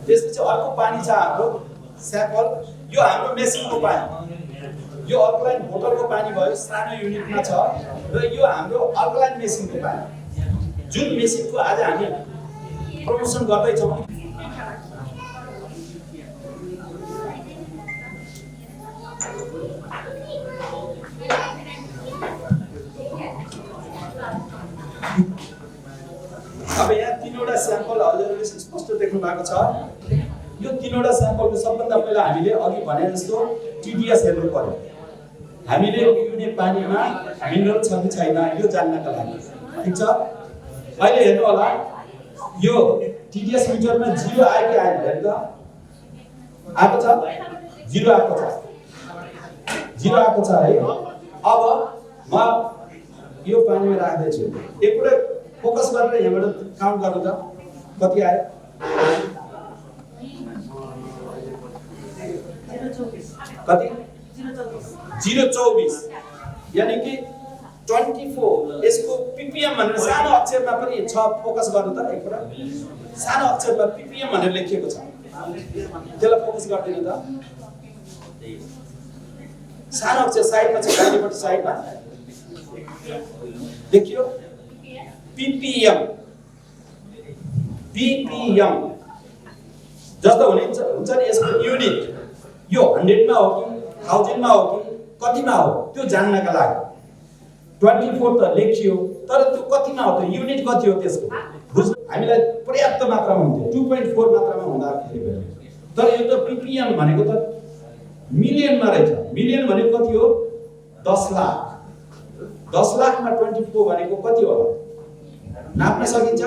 त्यसपछि अर्को पानी छ हाम्रो स्याम्पल, यो हाम्रो मेसिनको पानी, यो अल्कलाइन बोतलको पानी भयो, सानो युनिटमा छ, र यो हाम्रो अल्कलाइन मेसिनको पानी, जुन मेसिनको आज हामी प्रमोसन गर्दैछौँ। अब यहाँ तीनवटा स्याम्पल हजुरहरूले स्पष्ट देख्नु भएको छ। यो तीनवटा स्याम्पलको सबभन्दा पहिला हामीले अघि भने जस्तो टिडिएस हेर्नु पर्यो। हामीले पिउने पानीमा मिनरल छ कि छैन यो जान्नका लागि, ठिक छ। अहिले हेर्नु होला, यो टिडिएस मिटरमा 0 आयो कि आएन हेर्नु त, आएको छ, 0 आएको छ, 0 आएको छ है। अब म यो पानीमा राख्दैछु, एकपल्ट फोकस गरेर यहाँबाट काउन्ट गर्नु त कति आयो। 0.24 यानी कि 24। यसको पीपीएम भनेर सानो अक्षरमा पनि छ, फोकस गर्नु त एकपल्ट, सानो अक्षरमा पीपीएम भनेर लेखिएको छ, त्यसलाई फोकस गर्दिनु त। सानो अक्षर साइडमा छ, दाहिनेपट्टि साइडमा देखियो पीपीएम, पीपीएम जस्तो हुन्छ नि यसको युनिट, यो 100 मा हो कि 1000 मा हो कि कतिमा हो त्यो जान्नका लागि 24 त लेखियो, तर त्यो कतिमा हो त युनिट कति हो त्यसको हामीलाई पर्याप्त मात्रामा हुन्थ्यो, 2.4 मात्रामा हुँदाखेरि। तर यो त पीपीएम भनेको त मिलियनमा रहेछ। मिलियन भनेको कति हो? 10 लाख। 10 लाखमा 24 भनेको कति होला? नाप्न सकिन्छ?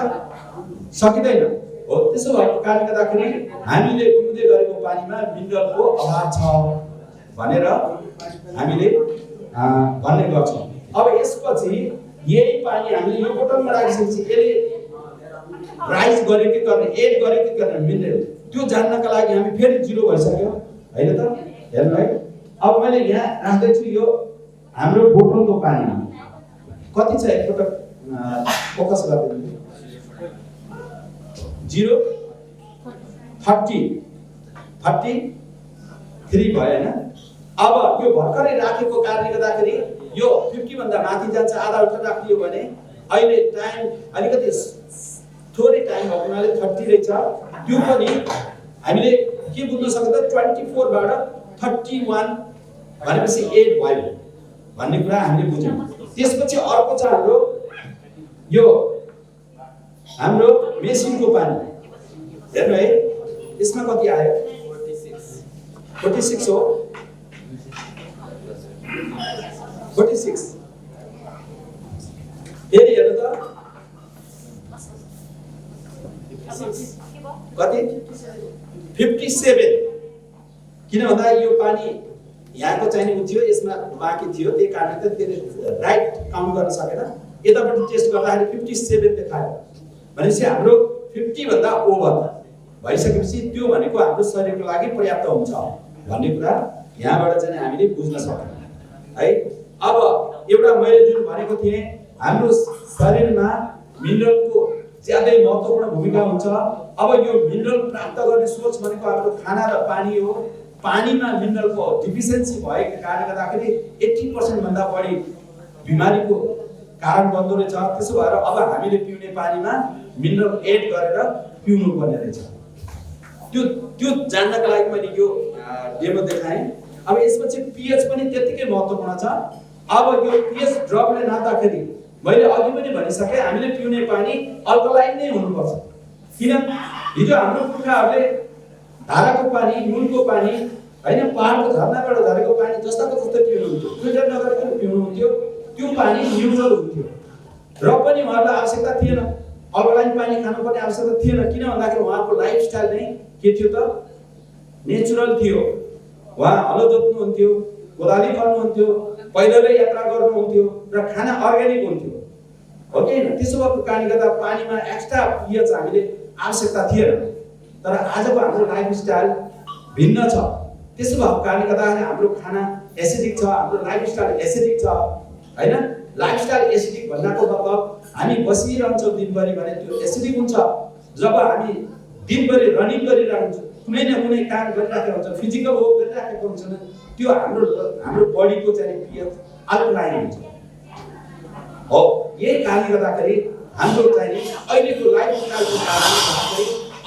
सकिँदैन हो। त्यसो भएको कारणले गर्दाखेरि हामीले पिउँदै गरेको पानीमा मिनरलको अभाव छ भनेर हामीले भन्ने गर्छौँ। अब यसपछि यही पानी हामीले यो बोतलमा राखिसकेपछि यसले राइज गर्यो कि गर्ने, एड गर्यो कि गर्ने मिनरल, त्यो जान्नका लागि हामी फेरि 0 भइसक्यो हैन त। हेर्नु है, अब मैले यहाँ राख्दैछु यो हाम्रो बोतलको पानीमा कति छ एकपटक फोकस गरिदिनु। 0 33 भयो हैन। अब यो भर्खरै राखेको कारणले गर्दाखेरि यो 50 भन्दा माथि जान्छ। आधा उल्टा राखियो भने अहिले टाइम अलिकति थोरै टाइम भएको हुनाले 30 रहेछ। त्यो पनि हामीले के बुझ्न सक्छौँ त 24 बाट 31 भनेपछि 8 भयो भन्ने कुरा हामीले बुझ्यौँ। त्यसपछि अर्को छ हाम्रो यो हाम्रो मेसिनको पानी। हेर्नु है, यसमा कति आयो? 46 हो। 46 फेरि हेर्नु त कति? 57। किन भन्दा यो पानी यहाँको चाहिने उ थियो, यसमा बाँकी थियो, त्यही कारणले त त्यसले राइट काउन्ट गर्न सकेन। यतापट्टि टेस्ट गर्दाखेरि 57 देखायो भनेपछि हाम्रो 50 भन्दा ओभर भइसकेपछि त्यो भनेको हाम्रो शरीरको लागि पर्याप्त हुन्छ भन्ने कुरा यहाँबाट चाहिँ हामीले बुझ्न सक्यौँ है। अब एउटा मैले जुन भनेको थिएँ, हाम्रो शरीरमा मिनरलको ज्यादै महत्त्वपूर्ण भूमिका हुन्छ। अब यो मिनरल प्राप्त गर्ने सोर्स भनेको हाम्रो खाना र पानी हो। पानीमा मिनरलको डिफिसियन्सी भएको कारणले गर्दाखेरि 80% भन्दा बढी बिमारीको कारण बन्दो रहेछ। त्यसो भएर अब हामीले पिउने पानीमा मिनरल एड गरेर पिउनु पर्ने रहेछ। त्यो जान्नका लागि मैले यो डेमो देखाएँ। अब यसपछि पीएच पनि त्यतिकै महत्त्वपूर्ण छ। अब यो पीएच ड्रपले नाप्दाखेरि मैले अघि पनि भनिसकेँ, हामीले पिउने पानी अल्कलाइन नै हुनुपर्छ। किन? हिजो हाम्रो पुर्खाहरूले धाराको पानी, नुनको पानी हैन, पहाडको झरनाबाट झरेको पानी जस्ताको जस्तै पिउनुहुन्थ्यो, फिल्टर नगरिकन पिउनुहुन्थ्यो। त्यो पानी न्युट्रल हुन्थ्यो र पनि उहाँहरूलाई आवश्यकता थिएन, अल्कलाइन पानी खानुपर्ने आवश्यकता थिएन। किन भन्दाखेरि उहाँको लाइफस्टाइल नै के थियो त? नेचुरल थियो। उहाँ हलो जोत्नुहुन्थ्यो, कोदाली खन्नुहुन्थ्यो, पैदलै यात्रा गर्नुहुन्थ्यो र खाना अर्ग्यानिक हुन्थ्यो, हो कि हैन? त्यसो भएको कारणले गर्दा पानीमा एक्स्ट्रा पीएच हामीले आवश्यकता थिएन। तर आजको हाम्रो लाइफस्टाइल भिन्न छ। त्यसो भएको कारणले गर्दाखेरि हाम्रो खाना एसिडिक छ, हाम्रो लाइफस्टाइल एसिडिक छ हैन। लाइफस्टाइल एसिडिक भन्नाको मतलब हामी बसिरहन्छौँ दिनभरि भने त्यो एसिडिक हुन्छ। जब हामी दिनभरि रनिङ गरिरहेको हुन्छ, कुनै न कुनै काम गरिरहेको हुन्छ, फिजिकल वर्क गरिरहेको हुन्छ, त्यो हाम्रो बडीको चाहिँ पिएच अल्कलाइन हुन्छ। हो यही कारणले गर्दाखेरि हाम्रो चाहिँ अहिलेको लाइफस्टाइलको कारणले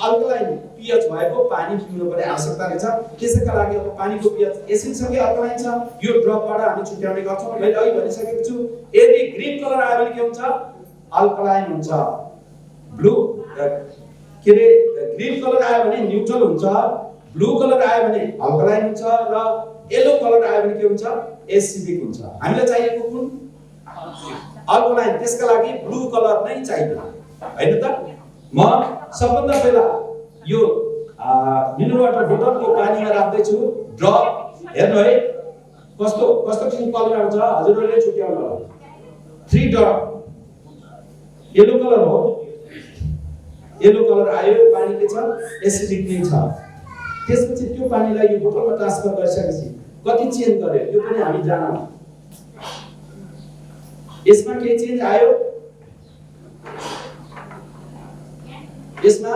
अल्कलाइन पिएच भएको पानी पिउनुपर्ने आवश्यकता रहेछ। त्यसैका लागि अब पानीको पिएच एसिडसँगै अल्कलाइन छ, यो ड्रपबाट हामी छुट्याउने गर्छौँ। मैले अघि भनिसकेको छु, यदि ग्रीन कलर आयो भने के हुन्छ? अल्कलाइन हुन्छ। ब्लू के रे ग्रीन कलर आयो भने न्यूट्रल हुन्छ, ब्लू कलर आयो भने अल्कलाइन हुन्छ, र येलो कलर आयो भने के हुन्छ? एसिडिक हुन्छ। हामीलाई चाहिएको कुन? अल्कलाइन। त्यसका लागि ब्लू कलर नै चाहियो, हैन त? म सबभन्दा पहिला यो मिनरल वाटर बोतलको पानीमा राख्दै छु, ड्रप हेर्नु है कस्तो कस्तो किसिमको कलर आउँछ, हजुरहरूले छुट्याउनु होला। 3 ड्रप येलो कलर हो, येलो कलर आयो, पानी के छ? एसिडिक नै छ। त्यसपछि त्यो पानीलाई यो बोतलमा ट्रान्सफर गरिसकेपछि कति चेन्ज गर्यो यो पनि हामी जानौँ। यसमा के चेन्ज आयो? यसमा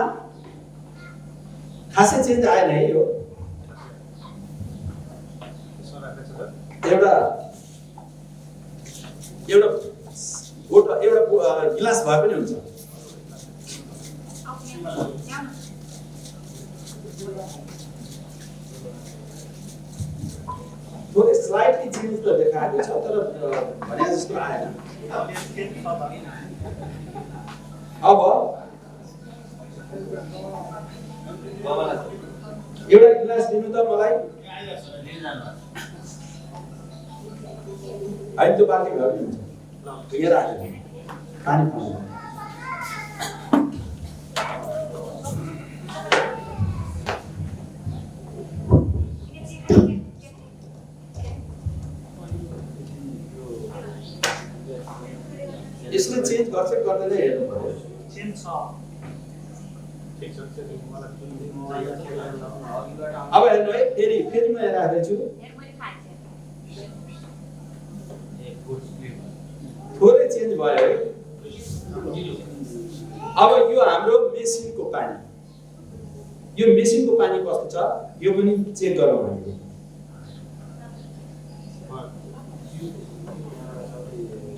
खासै चेन्ज आएन है। यो एउटा गिलास भए पनि हुन्छ। थोरै स्लाइटली चेन्ज त देखाएको छ, तर भने जस्तो आएन। अब एउटा गिलास दिनु त मलाई। होइन त्यो बाल्टी भए पनि हुन्छ, यहाँ राख्यो पानी पाउँछ। यसले चेन्ज गर्छ गर्दैन हेर्नु पर्यो। चेन्ज छ। अब हेर्नु है, फेरि म यहाँ राख्दैछु। थोरै चेन्ज भयो है। अब यो हाम्रो मेसिनको पानी, यो मेसिनको पानी कस्तो छ यो पनि चेक गरौँ हामीले।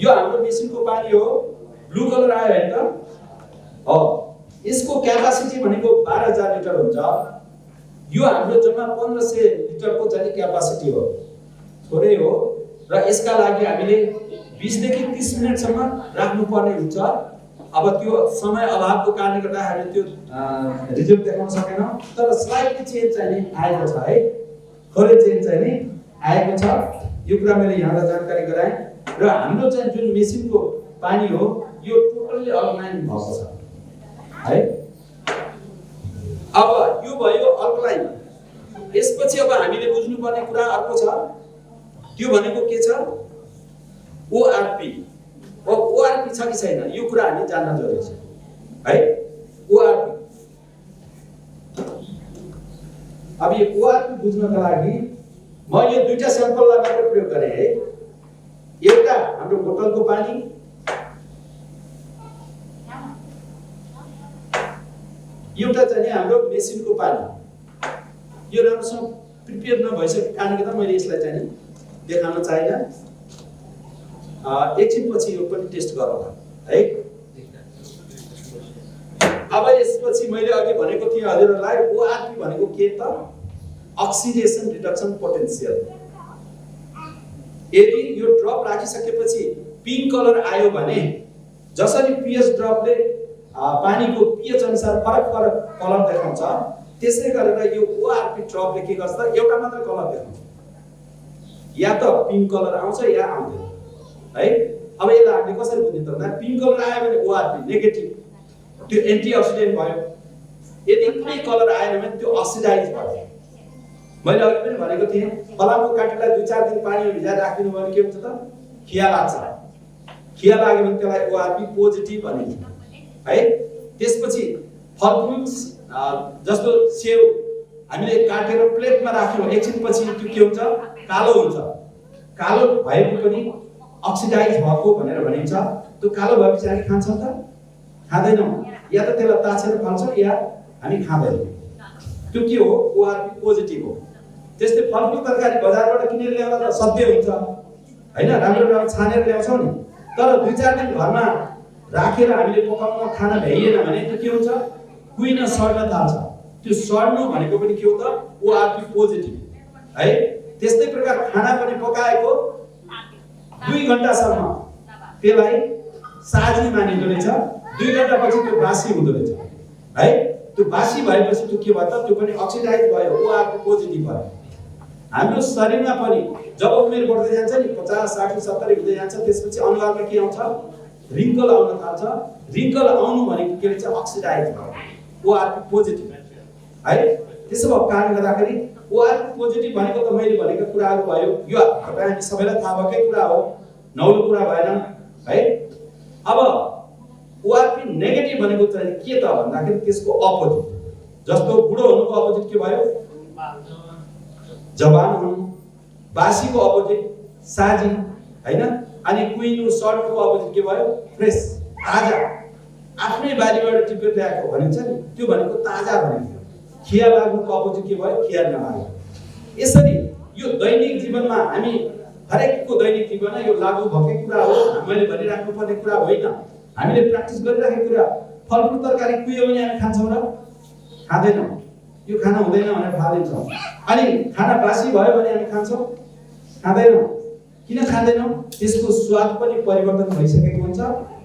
यो हाम्रो मेसिनको पानी हो, ब्लू कलर आयो हैन त? हो, यसको क्यापासिटी भनेको 12000 लिटर हुन्छ। यो हाम्रो जम्मा 1500 लिटरको चाहिँ क्यापासिटी हो, थोरै हो। र यसका लागि हामीले 20 देखि 30 मिनेटसम्म राख्नुपर्ने हुन्छ। अब त्यो समय अभावको कारणले गर्दा हामीले त्यो रिजल्ट देखाउन सकेनौँ, तर स्लाइटली चेन्ज चाहिँ आएको छ है, थोरै चेन्ज चाहिँ आएको छ। यो कुरा मैले यहाँलाई जानकारी गराएँ। र हाम्रो चाहिँ जुन मेसिनको पानी हो यो टोटल्ली अल्कलाइन भएको छ है। अब यो भयो अल्कलाइन। यसपछि अब हामीले बुझ्नुपर्ने कुरा अर्को छ, त्यो भनेको के छ? ओआरपी। ओआरपी छ कि छैन यो कुरा हामी जान्न जरुरी छ है। ओआरपी, अब यो ओआरपी बुझ्नका लागि म यो दुईटा स्याम्पललाई मात्र प्रयोग गरेँ है। एउटा हाम्रो बोतलको पानी, एउटा चाहिँ हाम्रो मेसिनको पानी। यो राम्रोसँग प्रिपेयर नभइसकेको कारणले गर्दा मैले यसलाई चाहिँ देखाउन चाहिन। एकछिनपछि यो पनि टेस्ट गरौँला है। अब यसपछि मैले अघि भनेको थिएँ हजुरहरूलाई, ओआरपी भनेको के त? Oxidation reduction potential. यदि यो ड्रप राखिसकेपछि पिङ्क कलर आयो भने, जसरी पीएच ड्रपले पानीको पीएच अनुसार फरक फरक कलर देखाउँछ, त्यसै गरेर यो ओआरपी ड्रपले के गर्छ? एउटा मात्र कलर देखाउँछ, या त पिङ्क कलर आउँछ या आउँदैन है। अब यसलाई हामीले कसरी बुझ्ने त भन्दा, पिङ्क कलर आयो भने ओआरपी नेगेटिभ, त्यो एन्टिअक्सिडेन्ट भयो। यदि कुनै कलर आएन भने त्यो अक्सिडाइज भयो। मैले अघि पनि भनेको थिएँ, फलामको काठीलाई 2-4 दिन पानीमा भिजाएर राखिदिनु भने के हुन्छ त? खिया लाग्छ। खिया लाग्यो भने त्यसलाई ओआरपी पोजिटिभ भनिन्छ है। त्यसपछि फलफुल जस्तो सेउ हामीले काटेर प्लेटमा राख्यौँ, एकछिनपछि त्यो के हुन्छ? कालो हुन्छ। कालो भएको पनि अक्सिडाइज भएको भनेर भनिन्छ। त्यो कालो भएपछि हामी खान्छौँ त? खाँदैनौँ, या त त्यसलाई ताछेर खान्छौँ या हामी खाँदैनौँ। त्यो के हो? ओआरपी पोजिटिभ हो। त्यस्तै फलफुल तरकारी बजारबाट किनेर ल्याउँदा त सधैँ हुन्छ हैन, राम्रो छानेर ल्याउँछौँ नि, तर 2-4 दिन घरमा राखेर हामीले पकाउन खाना भ्याइएन भने त्यो के हुन्छ? कुहिन सड्न थाल्छ। त्यो सड्नु भनेको पनि के हो त? ओआरपी पोजिटिभ है। त्यस्तै प्रकार खाना पनि पकाएको 2 घण्टासम्म त्यसलाई साजी मानिँदो रहेछ, 2 घण्टापछि त्यो बासी हुँदो रहेछ है। त्यो बासी भएपछि त्यो के भयो त? त्यो पनि अक्सिडाइज भयो, ओआरपी पोजिटिभ भयो। हाम्रो शरीरमा पनि जब उमेर बढ्दै जान्छ नि 50, 60, 70 हुँदै जान्छ, त्यसपछि अनुहारमा के आउँछ? रिङ्कल आउन थाल्छ। रिङ्कल आउनु भनेको के रहेछ? अक्सिडाइज भयो, ओआरपी पोजिटिभ है। त्यसो भएको कारणले गर्दाखेरि ओआरपी पोजिटिभ भनेको त मैले भनेको कुराहरू भयो। यो हामी सबैलाई थाहा भएकै कुरा हो, नौलो कुरा भएन है। अब ओआरपी नेगेटिभ भनेको चाहिँ के त भन्दाखेरि त्यसको अपोजिट। जस्तो बुढो हुनुको अपोजिट के भयो? जवान हुनु। बासीको अपोजिट साजी हैन। अनि कुहिनु सड्नुको अपोजिट के भयो? फ्रेस, ताजा। आफ्नै बारीबाट टिपेर ल्याएको भनिन्छ नि, त्यो भनेको ताजा भनिन्छ। खिया लाग्नुको अपोजिट के भयो? खिया नलाग्नु। यसरी यो दैनिक जीवनमा हामी हरेकको दैनिक जीवनमा यो लागू भएकै कुरा हो, मैले भनिराख्नु पर्ने कुरा होइन, हामीले प्र्याक्टिस गरिराखेको कुरा। फलफुल तरकारी कुहियो भने हामी खान्छौँ र खाँदैनौँ? यो खाना हुँदैन भनेर फालिदिन्छौँ। अनि खाना बासी भयो भने हामी खान्छौँ? खाँदैनौँ। किन खाँदैनौँ? त्यसको स्वाद पनि परिवर्तन भइसकेको हुन्छ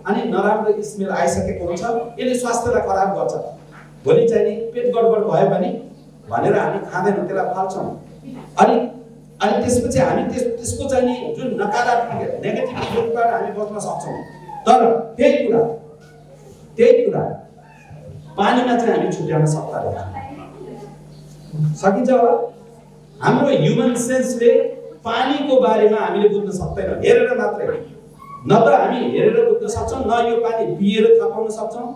अनि नराम्रो स्मेल आइसकेको हुन्छ। यसले स्वास्थ्यलाई खराब गर्छ। भोलि चाहिँ नि पेट गडबड भयो भने भनेर हामी खाँदैनौँ, त्यसलाई फाल्छौँ। अनि त्यसपछि हामी त्यसको चाहिँ नि जुन नकारात्मक नेगेटिभ इफेक्टबाट हामी बच्न सक्छौँ। तर त्यही कुरा पानीमा चाहिँ हामी छुट्याउन सक्दैनौँ। सकिन्छ होला? हाम्रो ह्युमन सेन्सले पानीको बारेमा हामीले बुझ्न सक्दैनौँ, हेरेर मात्रै। न त हामी हेरेर बुझ्न सक्छौँ, न यो पानी पिएर थाहा पाउन सक्छौँ।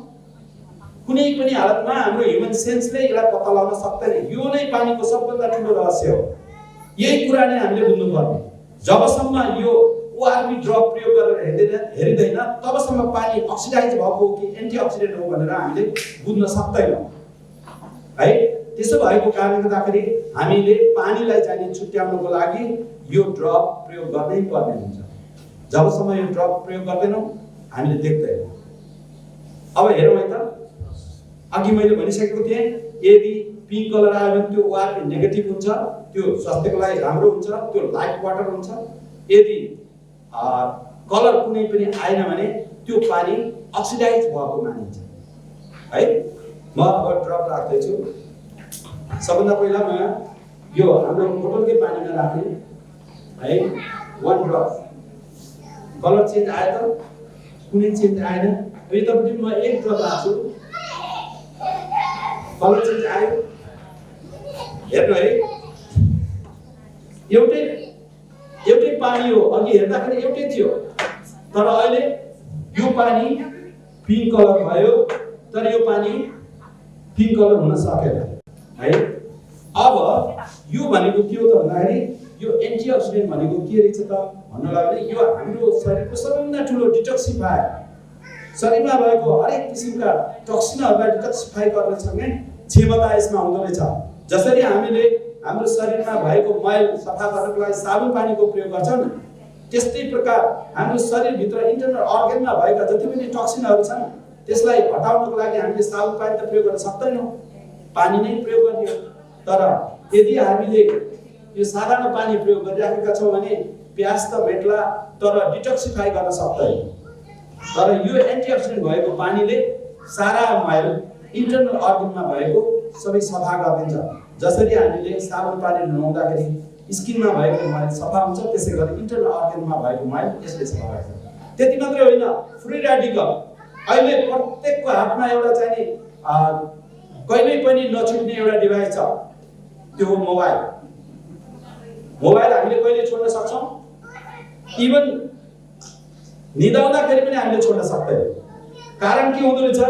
कुनै पनि हालतमा हाम्रो ह्युमन सेन्सले यसलाई पत्ता लगाउन सक्दैन। यो नै पानीको सबभन्दा ठुलो रहस्य हो। यही कुरा नै हामीले बुझ्नु पर्ने। जबसम्म यो ओआरपी ड्रप प्रयोग गरेर हेरिँदैन तबसम्म पानी अक्सिडाइज भएको हो कि एन्टिअक्सिडेन्ट हो भनेर हामीले बुझ्न सक्दैनौँ है। त्यसो भएको कारणले गर्दाखेरि हामीले पानीलाई चाहिँ छुट्याउनको लागि यो ड्रप प्रयोग गर्नै पर्ने हुन्छ। जबसम्म यो ड्रप प्रयोग गर्दैनौँ हामीले देख्दैनौँ। अब हेरौँ है त, अघि मैले भनिसकेको थिएँ, यदि पिङ्क कलर आयो भने त्यो ओआरपी नेगेटिभ हुन्छ, त्यो स्वास्थ्यको लागि राम्रो हुन्छ, त्यो लाइट वाटर हुन्छ। यदि कलर कुनै पनि आएन भने त्यो पानी अक्सिडाइज भएको मानिन्छ है। म अब ड्रप राख्दैछु। सबभन्दा पहिला म यो हाम्रो बोतलकै पानीमा राखेँ है। 1 ड्रप। कलर चेन्ज आयो त? कुनै चेन्ज आएन। यतापट्टि म 1 ड्रप राख्छु। कलर चेन्ज आयो? हेर्नु है, एउटै पानी हो। अघि हेर्दाखेरि एउटै थियो, तर अहिले यो पानी पिङ्क कलर भयो, तर यो पानी पिङ्क कलर हुन सकेन है। अब यो भनेको के हो त भन्दाखेरि यो एन्टिअक्सिडेन्ट भनेको के रहेछ त भन्नुलाई भने यो हाम्रो शरीरको सबैभन्दा ठुलो डिटक्सिफायर। शरीरमा भएको हरेक किसिमका टक्सिनहरूलाई डिटक्सिफाई गर्ने क्षमता यसमा हुँदो रहेछ। जसरी हामीले हाम्रो शरीरमा भएको मैल सफा गर्नको लागि साबुन पानीको प्रयोग गर्छौँ, त्यस्तै प्रकार हाम्रो शरीरभित्र इन्टरनल अर्गनमा भएका जति पनि टक्सिनहरू छन् त्यसलाई हटाउनको लागि हामीले साबुन पानी त प्रयोग गर्न सक्दैनौँ, पानी नै प्रयोग गर्ने हो। तर यदि हामीले यो साधारण पानी प्रयोग गरिराखेका छौँ भने प्यास त मेट्ला, तर डिटक्सिफाई गर्न सक्दैन। तर यो एन्टिअक्सिडेन्ट भएको पानीले सारा मैल इन्टरनल अर्गनमा भएको सबै सफा गरिदिन्छ। जसरी हामीले साबुन पानी नुहाउँदाखेरि स्किनमा भएको मैल सफा हुन्छ, त्यसै गरी इन्टरनल अर्गनमा भएको मैल यसले सफा गर्छ। त्यति मात्रै होइन, फ्री रेडिकल अहिले प्रत्येकको हातमा एउटा चाहिँ कहिल्यै पनि नछुट्ने एउटा डिभाइस छ, त्यो हो मोबाइल। मोबाइल हामीले कहिले छोड्न सक्छौँ? इभन निदाउँदाखेरि पनि हामीले छोड्न सक्दैनौँ। कारण के हुँदो रहेछ?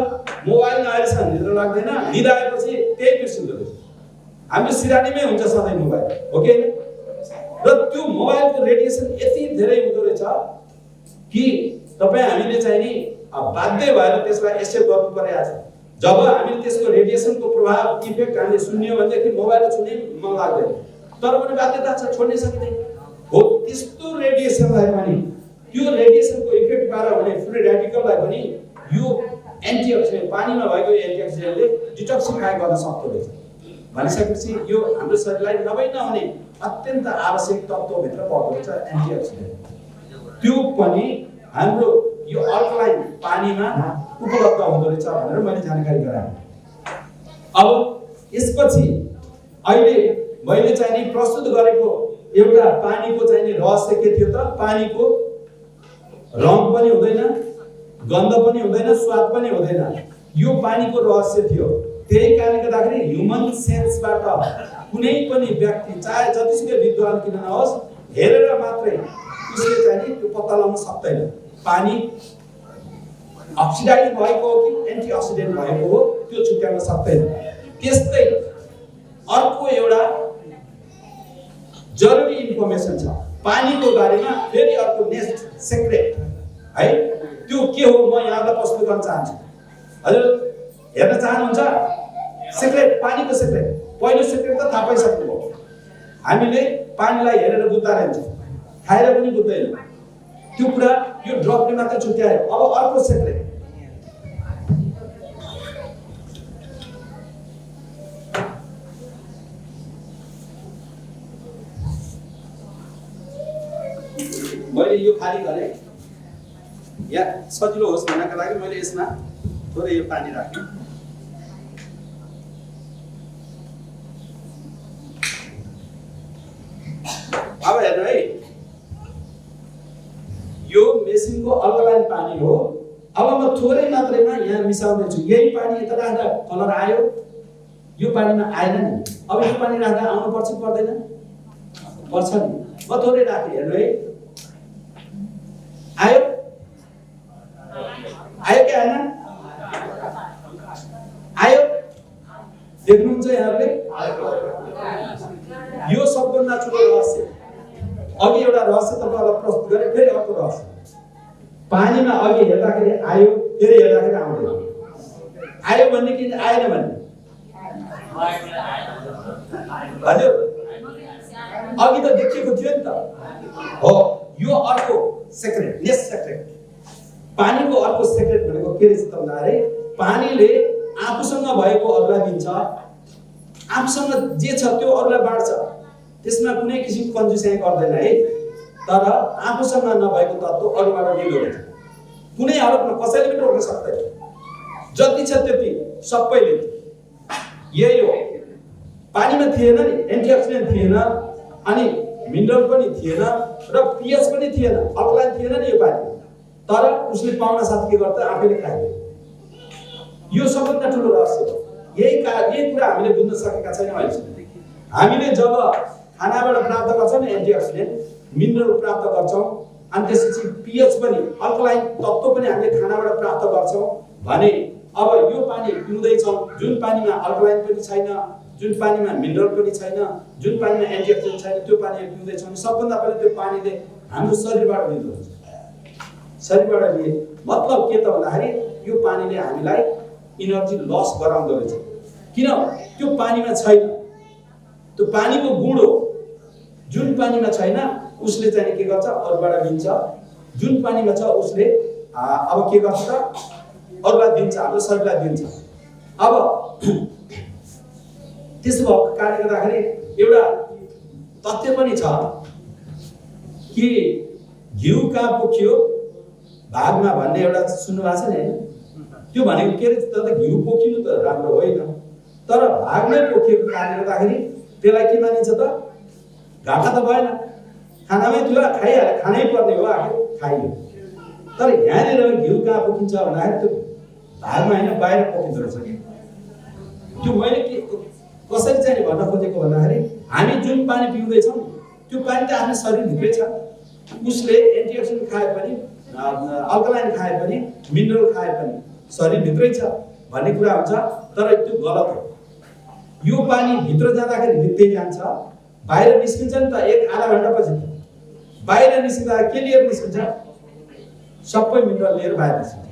मोबाइल नआएसम्म निद्रा लाग्दैन, निदा आएपछि त्यही बिर्सिँदो रहेछ। हाम्रो सिरानीमै हुन्छ सधैँ मोबाइल, हो कि होइन? र त्यो मोबाइलको रेडिएसन यति धेरै हुँदो रहेछ कि तपाईँ हामीले चाहिँ नि बाध्य भएर त्यसलाई एक्सेप्ट गर्नु परिरहेको छ। जब हामीले त्यसको रेडिएसनको प्रभाव इफेक्ट हामीले सुन्यो भनेदेखि मोबाइल छुनै मन लाग्दैन, तर पनि बाध्यता छ, छोड्नै सकिँदैन। हो त्यस्तो रेडिएसनलाई पनि, त्यो रेडिएसनको इफेक्टबाट हुने फ्री रेडिकललाई पनि यो एन्टिअक्सिडेन्ट, पानीमा भएको एन्टिअक्सिडेन्टले डिटक्सिफाई गर्न सक्दो रहेछ। भनिसकेपछि यो हाम्रो शरीरलाई नभई नहुने अत्यन्त आवश्यक तत्त्वभित्र पर्दो रहेछ एन्टिअक्सिडेन्ट। त्यो पनि हाम्रो यो अल्कलाइन पानीमा उपलब्ध हुँदो रहेछ भनेर मैले जानकारी गराएँ। अब यसपछि अहिले मैले चाहिँ नि प्रस्तुत गरेको एउटा पानीको चाहिँ नि रहस्य के थियो त? पानीको रङ पनि हुँदैन, गन्ध पनि हुँदैन, स्वाद पनि हुँदैन। यो पानीको रहस्य थियो। त्यही कारणले गर्दाखेरि ह्युमन सेन्सबाट कुनै पनि व्यक्ति चाहे जतिसुकै विद्वान किन नहोस्, हेरेर मात्रै उसले चाहिँ नि त्यो पत्ता लगाउन सक्दैन पानी अक्सिडाइज भएको हो कि एन्टिअक्सिडेन्ट भएको हो, त्यो छुट्याउन सक्दैन। त्यस्तै अर्को एउटा जरुरी इन्फर्मेसन छ पानीको बारेमा, फेरि अर्को नेक्स्ट सिक्रेट है। त्यो के हो म यहाँलाई प्रस्तुत गर्न चाहन्छु। हजुर हेर्न चाहनुहुन्छ सिक्रेट, पानीको सिक्रेट? पहिलो सिक्रेट त थाहा पाइसक्नुभयो। हामीले पानीलाई हेरेर बुझ्दा रहन्छ, खाएर पनि बुझ्दैन। त्यो कुरा यो ड्रपले मात्रै छुट्यायो। अब अर्को सिक्रेट, मैले यो खाली गरेँ या सजिलो होस् भन्नका लागि मैले यसमा थोरै यो पानी राखेँ। अब हेर्नु है, यो मेसिनको अल्कलाइन पानी हो। अब म थोरै मात्रमा यहाँ मिसाउँदैछु। यही पानी यता राख्दा कलर आयो, यो पानीमा आएन नि। अब यो पानी राख्दा आउनु पर्छ पर्दैन? पर्छ नि। म थोरै राखेँ, हेर्नु है, आयो आयो कि आएन? आयो, देख्नुहुन्छ यहाँहरूले? यो सबभन्दा ठुलो रहस्य। अघि एउटा रहस्य तपाईँलाई प्रस्तुत गरेँ, फेरि अर्को रहस्य। पानीमा अघि हेर्दाखेरि आयो, फेरि हेर्दाखेरि आउँदैन। आयो भन्ने कि आएन भन्ने? हजुर अघि त देखिएको थियो नि त। हो, यो अर्को सेक्रेट, नेक्स्ट सेक्रेट। पानीको अर्को सेक्रेट भनेको के रहेछ त भन्दाखेरि, पानीले आफूसँग भएको अरूलाई दिन्छ, आफूसँग जे छ त्यो अरूलाई बाँड्छ। त्यसमा कुनै किसिमको कन्जुसाइ गर्दैन है। तर आफूसँग नभएको तत्त्व अरूबाट लिँदो रहेछ। कुनै हालतमा कसैले पनि रोक्न सक्दैन। जति छ त्यति सबैले। यही हो, पानीमा थिएन नि एन्टिअक्सिडेन्ट थिएन, अनि मिनरल पनि थिएन, र पीएच पनि थिएन, अल्कलाइन थिएन नि यो पानी। तर उसले पाउन साथ के गर्छ? आफैले खाइदियो। यो सबभन्दा ठुलो रहस्य हो। यही कुरा हामीले बुझ्न सकेका छैनौँ अहिले। हामीले जब खानाबाट प्राप्त गर्छौँ नि एन्टिअक्सिडेन्ट, मिनरल प्राप्त गर्छौँ, अनि त्यसपछि पीएच पनि, अल्कलाइन तत्त्व पनि हामीले खानाबाट प्राप्त गर्छौँ भने अब यो पानी पिउँदैछौँ, जुन पानीमा अल्कलाइन पनि छैन, जुन पानीमा मिनरल पनि छैन, जुन पानीमा एन्टिअक्सिडेन्ट छैन, त्यो पानी पिउँदैछौँ। सबभन्दा पहिला त्यो पानीले हाम्रो शरीरबाट लिँदो रहेछ। शरीरबाट लिए मतलब के त भन्दाखेरि यो पानीले हामीलाई इनर्जी लस गराउँदो रहेछ। किन? त्यो पानीमा छैन। त्यो पानीको गुण हो। जुन पानीमा छैन उसले चाहिँ के गर्छ? अरूबाट लिन्छ। जुन पानीमा छ उसले अब के गर्छ त? अरूलाई दिन्छ, हाम्रो शरीरलाई दिन्छ। अब त्यसो भएको कारणले गर्दाखेरि एउटा तथ्य पनि छ कि घिउ कहाँ पोखियो भागमा भन्ने एउटा सुन्नु भएको छ नि हैन? त्यो भनेको के रहेछ त? घिउ पोखिनु त राम्रो होइन, तर भागमै पोखिएको कारणले गर्दाखेरि त्यसलाई के मानिन्छ त? घाटा त भएन, खानामै थियो, खाइहाल्यो, खानै पर्ने हो, आखिर खाइयो। तर यहाँनिर घिउ कहाँ पोखिन्छ भन्दाखेरि त्यो भागमा होइन, बाहिर पोखिँदो रहेछ। त्यो मैले के कसरी चाहिँ भन्न खोजेको भन्दाखेरि हामी जुन पानी पिउँदैछौँ त्यो पानी त आफ्नो शरीरभित्रै छ। उसले एन्टिअक्सिडेन्ट खाए पनि, अल्कलाइन खाए पनि, मिनरल खाए पनि शरीरभित्रै छ भन्ने कुरा हुन्छ। तर त्यो गलत हो। यो पानी भित्र जाँदाखेरि भित्रै जान्छ, बाहिर निस्किन्छ नि त एक आधा घण्टा पछि। बाहिर निस्किँदा के लिएर निस्किन्छ? सबै मिनरल लिएर बाहिर निस्किन्छ।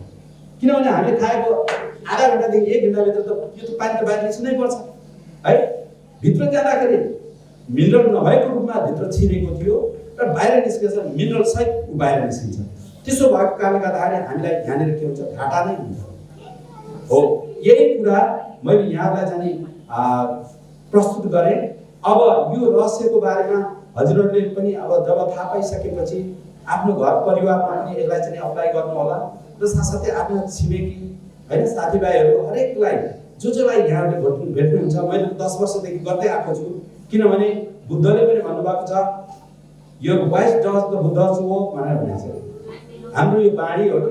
किनभने हामीले खाएको आधा घण्टादेखि 1 घण्टाभित्र त यो त पानी त बाहिर निस्किनै पर्छ है। भित्र जाँदाखेरि मिनरल नभएको रूपमा भित्र छिरेको थियो र बाहिर निस्केछ मिनरल सहित बाहिर निस्किन्छ। त्यसो भएको कारणले गर्दाखेरि हामीलाई यहाँनिर के हुन्छ, घाटा नै हुन्छ हो। यही कुरा मैले यहाँलाई चाहिँ प्रस्तुत गरेँ। अब यो रहस्यको बारेमा हजुरहरूले पनि अब जब थाहा पाइसकेपछि आफ्नो घर परिवारमा पनि यसलाई चाहिँ अप्लाई गर्नु होला र साथसाथै आफ्नो छिमेकी हैन साथीभाइहरू हरेकलाई जोलाई यहाँहरूले भेट्नुहुन्छ। मैले 10 वर्षदेखि गर्दै आएको छु, किनभने बुद्धले पनि भन्नुभएको छ यो वाइज डज द बुद्धस वर्क भनेर भनेको छ। हाम्रो यो बाणीहरू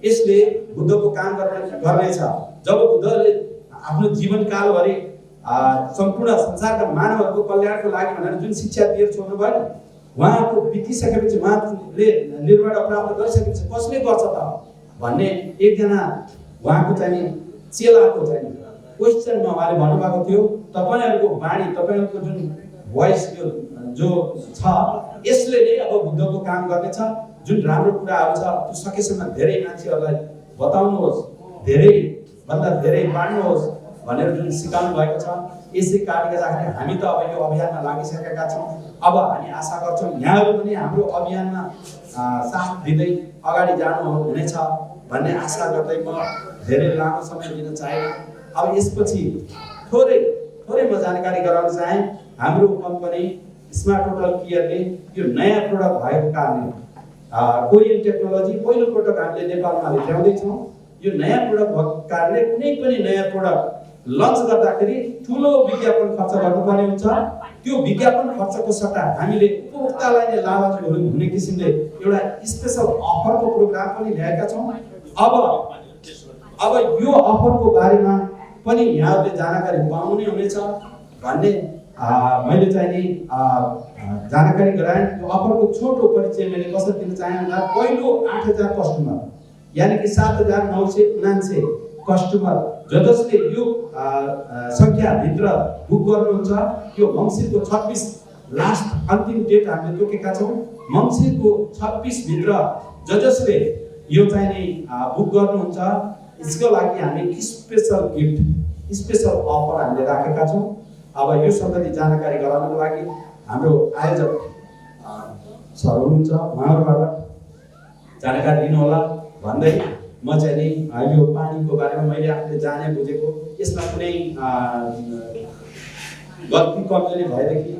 यसले बुद्धको काम गर्नेछ। जब बुद्धले आफ्नो जीवनकालभरि सम्पूर्ण संसारका मानवहरूको कल्याणको लागि भनेर जुन शिक्षा दिएर छोड्नु भयो नि, उहाँको बितिसकेपछि उहाँले निर्वाण प्राप्त गरिसकेपछि कसले गर्छ त भन्ने एकजना उहाँको चाहिँ चेलाको चाहिँ क्वेसनमा उहाँले भन्नुभएको थियो, तपाईहरुको बाणी तपाईहरुको जुन भोइस यो जो छ यसले नै अब बुद्धको काम गर्नेछ। जुन राम्रो कुराहरू छ त्यो सकेसम्म धेरै मान्छेहरूलाई बताउनुहोस्, धेरै भन्दा धेरै बाँड्नुहोस् भनेर जुन सिकाउनु भएको छ। यसै कारणले गर्दाखेरि हामी त अब यो अभियानमा लागिसकेका छौँ। अब हामी आशा गर्छौँ यहाँहरू पनि हाम्रो अभियानमा साथ दिँदै अगाडि जानु हुनेछ भन्ने आशा गर्दै म धेरै लामो समय दिन चाहे। अब यसपछि थोरै म जानकारी गराउन चाहे। हाम्रो कम्पनी स्मार्ट होटल केयरले यो नयाँ प्रोडक्ट भएको कारणले कोरियन टेक्नोलोजी पहिलो पटक हामीले नेपालमा ल्याउँदै छौँ। यो नयाँ प्रोडक्ट भएको कारणले कुनै पनि नयाँ प्रोडक्ट लन्च गर्दाखेरि ठुलो विज्ञापन खर्च गर्नुपर्ने हुन्छ। त्यो विज्ञापन खर्चको सट्टा हामीले उपभोक्तालाई नै लाभान्वित हुने किसिमले एउटा स्पेशल अफरको प्रोग्राम पनि ल्याएका छौँ। अब यो अफरको बारेमा पनि यहाँहरूले जानकारी पाउनु हुनेछ भन्ने मैले चाहिँ नि जानकारी गराएँ। यो अफरको छोटो परिचय मैले कसरी दिन चाहे भन्दा पहिलो 8000 कस्टमर यानी कि 7999 कस्टमर जसले यो संख्या भित्र बुक गर्नुहुन्छ, यो मङ्सिरको 26 लास्ट अन्तिम डेट हामीले तोकेका छौँ। मङ्सिरको 26 भित्र जसले यो चाहिँ नि बुक गर्नुहुन्छ यसको लागि हामी स्पेशल गिफ्ट स्पेशल अफर हामीले राखेका छौँ। अब यो सम्बन्धी जानकारी गराउनको लागि हाम्रो आयोजक सर हुनुहुन्छ, उहाँहरूबाट जानकारी लिनु होला भन्दै म चाहिँ नि यो पानीको बारेमा मैले आफूले जाने बुझेको यसमा कुनै गल्ती कमजोरी भएदेखि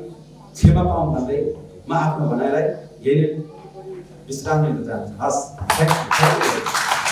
क्षमा पाऊँ भन्दै म आफ्नो भनाइलाई यही विश्राम लिन चाहन्छु। हस्।